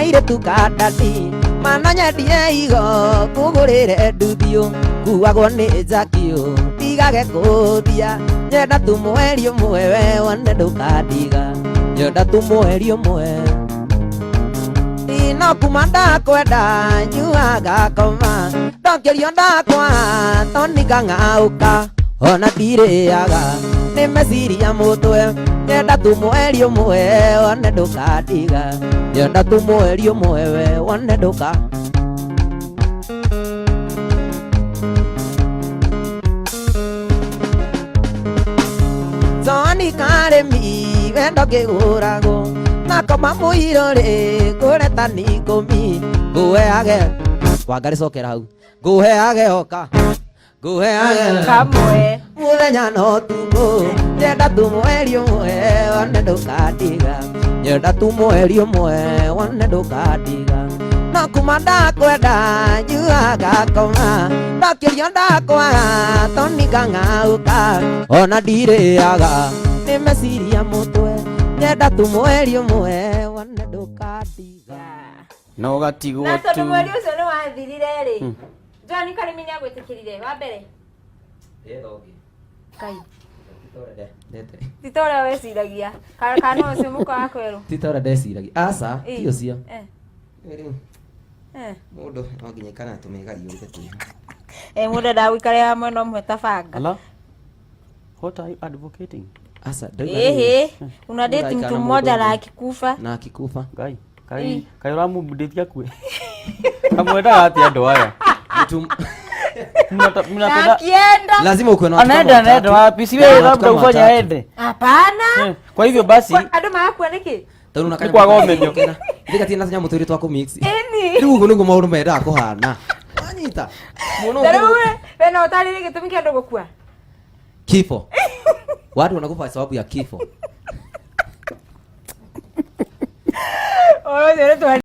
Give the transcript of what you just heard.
Kairĩtu ka ndadi mana nyendie igo kũgũrĩre nduthio kuagwo nĩ njakio ndigage kũthia nyenda tu mweri ũmwe we wone ndũkandiga nyenda tu mweri ũmwe no kuma ndakwenda nyuaga koma ndokĩrio ndakwa tonikang'aũka ona ndirĩaga nĩ meciria mũtwe nyenda tu mweri ũmwe wone ndũkandiga nyenda tu mweri ũmwe we wone ndũka Soni karĩmi wendo kĩgũragwo nakoma mũirũ rĩ ngũreta ni ikũmi ngũheage wangarĩ cokera hau ngũheage oka ngũheage Kamwe. Mũthenya no tukũ nyenda tu mweri ũmwe wone ndũkandiga nyenda tu mweri ũmwe wone ndũkandiga no kuma ndakwenda nyuaga koma ndokĩrio ndakwa tonikang'aũka ona ndirĩaga nĩ meciria mũtwe nyenda tu mweri ũmwe wone ndũkandiga. No gatigwo Na tu. tondũ mweri ũcio nĩ wathirire rĩ, John Karimi nĩ agwĩtĩkĩrire wa mbere. Kai. Ti ta ũrĩa weciragia. Kana kana no ũcio mũka wa kwerũ. Ti ta ũrĩa ndeciragia, aca, ti ũcio. Rĩu mũndũ no nginya ikara na tũmĩgariũrĩte twĩho. Eh, mũndũ endaga gũikara hamwe no ũmwe ta banga. Ala? What are you advocating? Aca, ndauga Ehe, rĩrĩ, una date Mũraikara mtu na mmoja mũndũ na ũmwe. akikufa. Na akikufa. Ngai, kai kai ũramũbundĩtie akue. Kamwendaga atĩa andũ aya? Na Mnapenda akienda. Lazima ukuwe na watu kama anaenda anaenda watatu. wapi? Si wewe Watu labda kama ufanye watatu. aende. Hapana. Kwa hivyo basi Kwa- Andũ magakua nĩkĩ? Tondũ na Nĩ kwaga ũmenyo. Ithe gatirĩ na tũnyamũ twĩrĩ twa kũmix. Ĩni. Rĩu ũguo nĩguo maũndũ mendaga kũhana. Wanyita. Mũno Ta rĩu we we no ũtarĩrie gĩtũmi kĩa andũ gũkua? Kifo. Watu wanakufa sababu ya kifo. Ũhoro ũcio nĩ twa